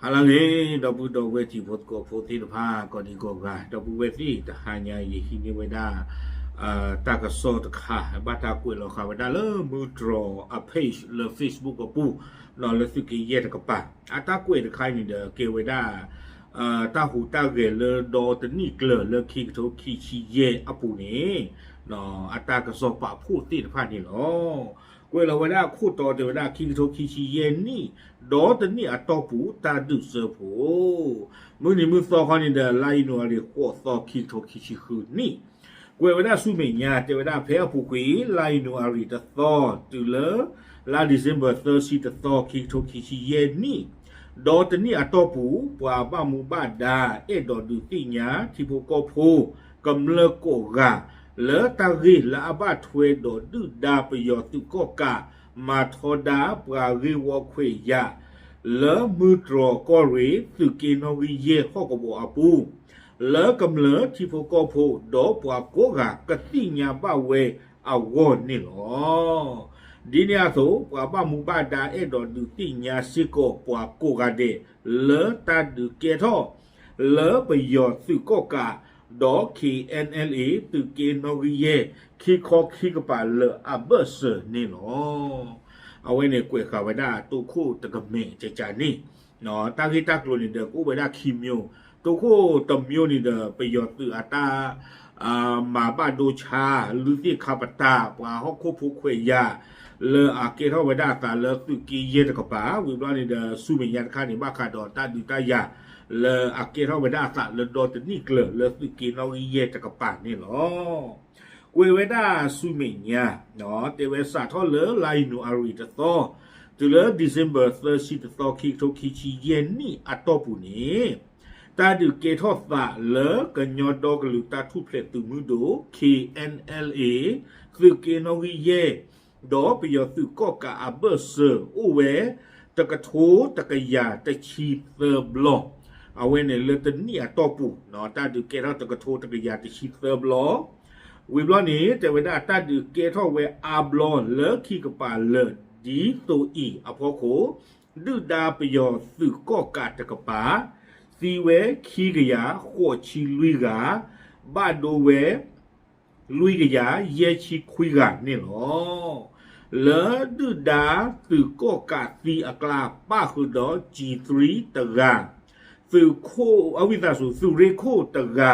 ဟါလၢအဂ့ၤ ဒီပုၢ်ဒီဝဲၢ်တံၤဖိသကိးဖိသ့ၣ်တဖၣ် ကိးဒံကိးဂၤ ဒီပုၢ်ဝဲၢ်သ့ၣ် တဟါညါယဟံးန့ၢ်ဝဲဒၣ် တၢ်ကစီၣ်တခါ ဘၣ်တၢ်ကွဲးလီၤဃာ်ဝဲဒၣ်လၢမုၢ်တြီၤအ page လၢ Facebook အပူၤ ဒီးလၢသုးက့ယဲၢ်တကပၤ အတၢ်ကွဲးတခါအံၤန့ၣ်ဒီး ကဲဝဲဒၣ် တၢ်ဟူးတၢ်ဂဲၤလၢဒီတနံၣ်ကျၢၤလၢခံကထိခံဆံယဲၢ်အပူၤန့ၣ် အတၢ်ကစီၣ်ပာ်ဖှိၣ်သ့ၣ်တဖၣ်န့ၣ်လီၤ. ကွဲးလီၤဝဲဒၣ်အခိၣ်တီတဲဝဲဒၣ် ခံကထိခံဆံယဲၢ်နံၣ် ဒီတနံၣ်အတီၢ်ပူၤ တၢ်ဒုးစၢဖှိၣ် မုၢ်နံၤမုၢ်သီခီန့ၣ်ဒီး လါယနူၤအါရံၤ ဃိးသီ ခံကထိခံဆံဃုနံၣ် ကွဲးဝဲဒၣ်ဆူမဲာ်ညါ တဲဝဲဒၣ်ဖဲအပူၤကွံာ် လါယနူၤအါရံၤတသီ တုၤလၢ လါ December သၢဆံတသီ ခံကထိခံဆံယဲၢ်နံၣ် ဒီတနံၣ်အတီၢ်ပူၤ ပှၤဘၣ်မူဘၣ်ဒါ အဲၣ်ဒိးဒုးသ့ၣ်ညါ ထံဖိကီၢ်ဖိ ကမျၢၢ်ကိးဂၤ လၢတၢ်ဂ့ၢ်လၢအဘၣ်ထွဲဒီးဒုၣ်ဒါပယီၤသုးကီၣ်ကး မၤထီဒါပှၤဂ့ၢ်ဝီခွဲးယာ် လၢမုၢ်တြီၤကီၢ်ရ့ၣ် သုးက့နီၣ်ဂံၢ်ယဲၢ်ဟီၣ်ကဝီၤအပူၤ လၢကမျၢၢ်ထံဖိကီၢ်ဖိ ဒီးပှၤကိးဂၤကသ့ၣ်ညါဘၣ်ဝဲအဂီၢ်န့ၣ်လီၤ. ဒ်န့ၣ်အသိး ပှၤဘၣ်မူဘၣ်ဒါအဲၣ်ဒိးဒုးသ့ၣ်ညါစ့ၢ်ကီးပှၤကိးဂၤဒဲး လၢတၢ်ဒုးကဲထီၣ် လၢပယီၤသုးကီၣ်ကး ဒီး K N L A သုးက့နီၣ်ဂံၢ်ယဲၢ် ခံခီခံကပၤလၢာ်အဘၢၣ်စၢၤန့ၣ်လီၤ. အဝဲန့ၣ်ကွဲးဃာ်ဝဲဒၣ်တိခိၣ်တကမဲာ်ကကန့ၣ် တၢ်ဂ့ၢ်တၢ်ကျိၤန့ၣ်ဒီး ကအိၣ်ဝဲဒၣ်ခံမျိုး, တိခိၣ်တမျိုးန့ၣ်ဒီး ပယီၤသုးအတၢ် မၤဘၣ်ဒိဆါ လုၢ်သ့ၣ်ခါပတာ် ပှၤဟီၣ်ခိၣ်ဖိခွဲးယာ် လၢအကဲထီၣ်ဝဲဒၣ်အသးလၢသုးက့ယဲၢ်တကပၤ, ဝံၤဘျီန့ၣ်ဒီး ဆူမဲာ်ညါတခါန့ၣ် ဘၣ်ဃးဒီးတၢ်ဒုးတၢ်ယၤ လၢအကဲထီၣ်ဝဲဒၣ်အသးလၢဒီတနံၣ်ကျၢၤလၢသုးက့နီၣ်ဂံၢ်ယဲၢ်တကပၤန့ၣ်လီၤ. ကွဲးဝဲဒၣ်ဆူမဲာ်ညါ တဲဝဲစးထီၣ်လၢလါယနူၤအါရံၤတသီ တုၤလၢ December သၢဆံတသီ ခံကထိခံဆံယဲၢ်နံၣ်အတီၢ်ပူၤန့ၣ် တၢ်ဒုးကဲထီၣ်သးလၢကညီဒီကလုာ်တၢ်ထူၣ်ဖျဲးသုးမုၢ်ဒိၣ် K N L A သုးက့နီၣ်ဂံၢ်ယဲၢ် ဒီးပယီၤသုးကီၣ်ကးအဘၢၣ်စၢၤအိၣ်ဝဲ တကထိတကယၤတဆံသၢဘျီ, အဝဲန့ၣ်လၢတနံၣ်အတီၢ်ပူၤ တၢ်ဒုးကဲထီၣ်တကထိတကယၤတဆံသၢဘျီ, ဝံၤဘျီန့ၣ် တဲဝဲဒၣ်တၢ်ဒုးကဲထီၣ်ဝဲအါဘျီလၢခံကပၤလၢာ် ဒ်သိးအံၤအဖီခိၣ် ဒုၣ်ဒါပယီၤသုးကီၣ်ကးတကပၤ သံဝဲခံကယၤဃိးဆံလွံၢ်ဂၤ, ဘၣ်ဒိဝဲ လွံၢ်ကယၤယဲၢ်ဆံခွံဂၤန့ၣ်လီၤ. လၢဒုၣ်ဒါသုးကီၣ်ကးသံအကျါ ပၣ်ဃုာ်ဒီး G three တဂၤ, သုးခိၣ် အဝံသးစူၤ သုးရ့ၣ်ခိၣ်တဂၤ,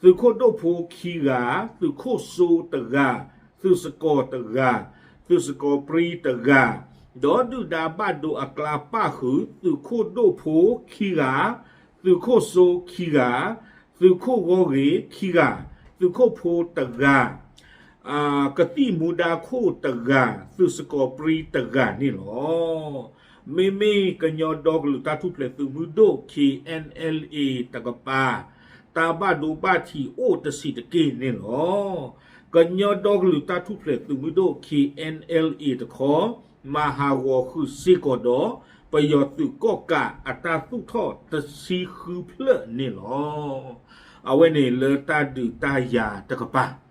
သုးခိၣ်ဒိၣ်ဖိခံဂၤ, သုးခိၣ်စိတဂၤ, သုးစကီၤတဂၤ, သုးစကီၤပြံတဂၤ, ဒီးဒုၣ်ဒါဘၣ်ဒိအကျါပၣ်ဃုာ် သုးခိၣ်ဒိၣ်ဖိခံဂၤ, သုးခိၣ်စိခံဂၤ, သုးခိၣ်ဂီၢ်ဂ့ၤခံဂၤ, သုးခိၣ်ဖိတဂၤ, ကသံၣ်မူဒါခိၣ်တဂၤ, သုးစကီၤပြံတဂၤန့ၣ်လီၤ. မ့မ့ၢ်ကညီဒီကလုာ်တၢ်ထူၣ်ဖျဲးသုးမုၢ်ဒိၣ် K N L A တကပၤ တၢ်ဘၣ်ဒိဘၣ်ထံးအိၣ်တဆံးတက့ၢ်န့ၣ်လီၤ. ကညီဒီကလုာ်တၢ်ထူၣ်ဖျဲးသုးမုၢ်ဒိၣ် K N L A တခီ မၤဟးဂီၤဃုာ်စ့ၢ်ကီးဒီး ပယီၤသုးကီၣ်ကးအတၢ်သူၣ်ထီၣ်တဆံဃုဖျၢၣ်န့ၣ်လီၤ. အဝဲန့ၣ်လၢတၢ်ဒုးတၢ်ယၤတကပၤ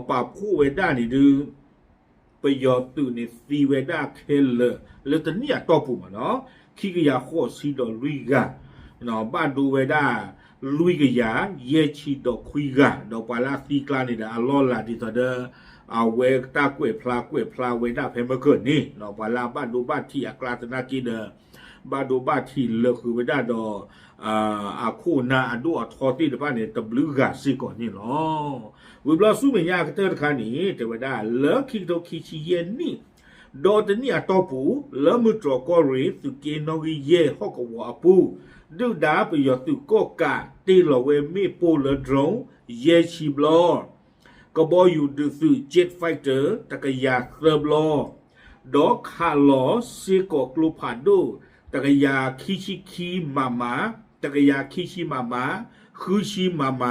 ပာ်ဖှိၣ်ဝဲဒၣ်န့ၣ်ဒုး ပယီၤသုးန့ၣ်သံဝဲဒၣ်ခဲလၢာ် လၢတနံၣ်အတီၢ်ပူၤမးနီၤ ခံကယၤဃိးဆံဒီးလွံၢ်ဂၤ, ဘၣ်ဒိဝဲဒၣ် လွံၢ်ကယၤယဲၢ်ဆံဒီးခွံဂၤ, ဒီးပှၤလၢအသံကျါန့ၣ်ဒီး အလီၢ်လၤဒ်သိးဒီး အဝဲတၢ်ကွဲးဖျါကွဲးဖျါဝဲဒၣ်ဖဲမ့ၢ်ကၢၢ်န့ၣ် ပှၤလၢအဘၣ်ဒိဘၣ်ထံးအကျါသနာ်က့ဒီး ဘၣ်ဒိဘၣ်ထံးလၢာ်ဃုာ်ဝဲဒၣ်ဒီး အခိၣ်အနၢ်အဒိၣ်အထီသ့ၣ်တဖၣ်န့ၣ် တဘျုးဂၤစ့ၢ်ကီးန့ၣ်လီၤ. ဝံၤဘျီဆူမဲာ်ညါအကတၢၢ်တခါန့ၣ် တဲဝဲဒၣ် လၢခံကထိခံဆံယဲၢ်နံၣ် ဒီးတနံၣ်အတီၢ်ပူၤ လၢမုၢ်တြီၤကီၢ်ရ့ၣ် သုးက့နီၣ်ဂံၢ်ယဲၢ်ဟီၣ်ကဝီၤအပူၤ ဒုၣ်ဒါပယီၤသုးကီၣ်ကးတ့ၢ်လီၤဝဲမ့ၣ်ပိၢ်လၢ drone ယဲၢ်ဆံဘျီ ကဘီယူၤဒုးသုး jet fighter တကယၤသၢဘျီ, ဒီးခးလီၤစ့ၢ်ကီးကျိဖးဒိၣ် တကယၤခံဆံခံ မမ, တကယၤခံဆံ မမ, ဃုဆံ မမ,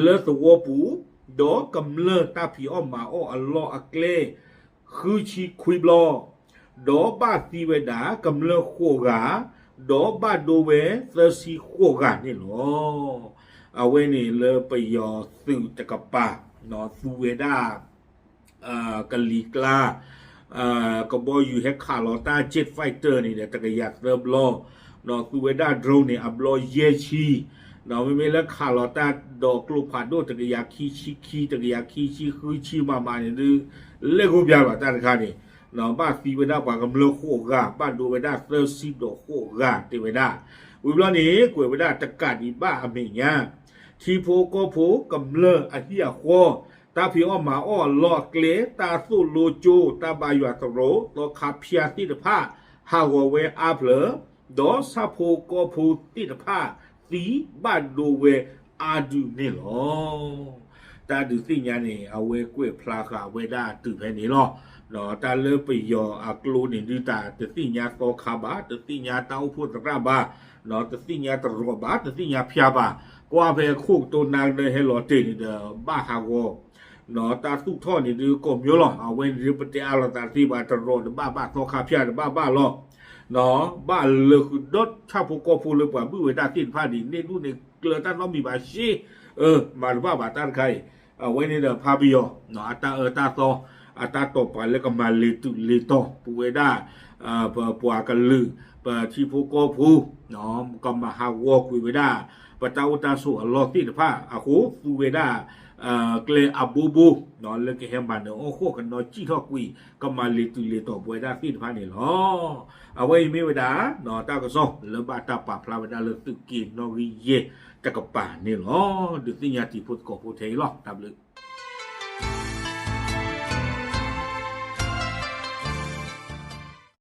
လၢသဝီပူၤ, ဒီးကမျၢၢ်တၢ်ဖံးအီၣ်မၤအီၣ်အလီၢ်အကျဲ ဃုဆံခွံဘျီ, ဒီးဘၣ်သံဝဲဒၣ်ကမျၢၢ်ဃိးဂၤ, ဒီးဘၣ်ဒိဝဲသၢဆံဃိးဂၤန့ၣ်လီၤ. အဝဲန့ၣ်လၢပယီၤသုးတကပၤ သူဝဲဒၣ် ကလံၤကျါ ကဘီယူၤဟဲခးလီၤတၢ် jet fighter န့ၣ်ဒီး တကယၤသၢဘျီ, သူဝဲဒၣ် drone န့ၣ် အဘျီယဲၢ်ဆံ, မ့မ့ၢ်လၢခးလီၤတၢ်ဒီးကျိဖးဒိၣ် တကယၤခံဆံခံ တကယၤခံဆံဃုဆံမးမးန့ၣ်ဒုး လဲၢ်ကိးပၠးလီၤတၢ်တခါန့ၣ်, ဘၣ်သံဝဲဒၣ်ပှၤကမျၢၢ်ဃိးဂၤ, ဘၣ်ဒိဝဲဒၣ်သၢဆံဒီးဃိးဂၤ တဲဝဲဒၣ်. ဝံၤဘျီန့ၣ် ကွဲးဝဲဒၣ်တကးဒံးဘၣ်အမဲာ်ညါ ထံဖိကီၢ်ဖိကမျၢၢ်အဟံၣ်အဃီ, တၢ်ဖံးအီၣ်မၤအီၣ်အလီၢ်အကျဲ, တၢ်သိၣ်လိကၠိ, တၢ်ဘါယွၤသရိာ်, သီခါဖၠါသ့ၣ်တဖၣ် ဟးဂီၤဝဲအါဖျၢၣ်, ဒီးဆၣ်ဖိကီၢ်ဖိသ့ၣ်တဖၣ် သံဘၣ်ဒိဝဲအါဒုးန့ၣ်လီၤ. တၢ်ဒုးသ့ၣ်ညါန့ၣ် အဝဲကွဲးဖျါဃာ်ဝဲဒၣ်တုၤဖဲန့ၣ်လီၤ. တၢ်လၢပယီၤအကျိန့ၣ်ဒုး တၢ်တသ့ၣ်ညါသီခါဘၣ်, တသ့ၣ်ညါတၢ်အိၣ်ဖှိၣ်သရၣ်ဘၣ်, တသ့ၣ်ညါသရိာ်ဘၣ်, တသ့ၣ်ညါဖၠါဘၣ်, ကွၢ်ဖဲခိၣ်ကတိၤနၤကနၢဟဲလီၤတ့ၢ်န့ၣ်ဒီး ဘၣ်ဟးဂီၤ တၢ်သူၣ်ထီၣ်န့ၣ်ဒုးကိးမံၤလီၤ. အဝဲန့ၣ်ဒုးပတဲအါလိာ်သးတသ့ဘၣ်, သရိာ်တဘၣ်ဘၣ်, သီခါဖၠါတဘၣ်ဘၣ်လီၤ. ဘၣ်လၢဃုာ်ဒီးဆၣ်ဖိကီၢ်ဖိလၢပှၤဘုၣ်ဝဲဒၣ်သ့ၣ်တဖၣ်န့ၣ် န့ၢ်ဒူၣ်န့ၢ်ကျၢၤတၢ်နီတမံၤဘၣ်ရှ့, အၢ မၤတဘၣ်ဘၣ်တၢ်တခါအံၤ. အဝဲန့ၣ်ဒီးဖါပယီၤ အတၢ်အၢတၢ်သီ အတၢ်တိာ်ပာ်လၢကမၤလ့ၤတုၤလ့ၤတီၤ ပဝဲဒၣ် ပပှၤကလုာ် ပထံဖိကီၢ်ဖိ ကမၤဟးဂီၤကွံာ်ဝဲဒၣ် ပတၢ်အိၣ်တၢ်ဆိးအလီၢ်သ့ၣ်တဖၣ်အဃိ သူဝဲဒၣ် ကျဲအဘိဘိ လၢကဟဲမၤနၢၤအီၣ်ဃီၣ်ကနီၤ စံၣ်ထီၣ်ကွံာ် ကမၤလ့ၤတုၤလ့ၤတီၤပဝဲဒၣ်သ့ၣ်တဖၣ်န့ၣ်လီၤ. အဝဲအံၤမ့ၢ်ဝဲဒၣ် တၢ်ကစီၣ်လၢဘၣ်တၢ်ပာ်ဖျါဝဲဒၣ်လၢသုးက့နီၣ်ဂံၢ်ယဲၢ်တကပၤန့ၣ်လီၤ. ဒုးသ့ၣ်ညါတံၤဖိသကိးဖိထဲအံၤလီၤ. တၢ်ဘျုး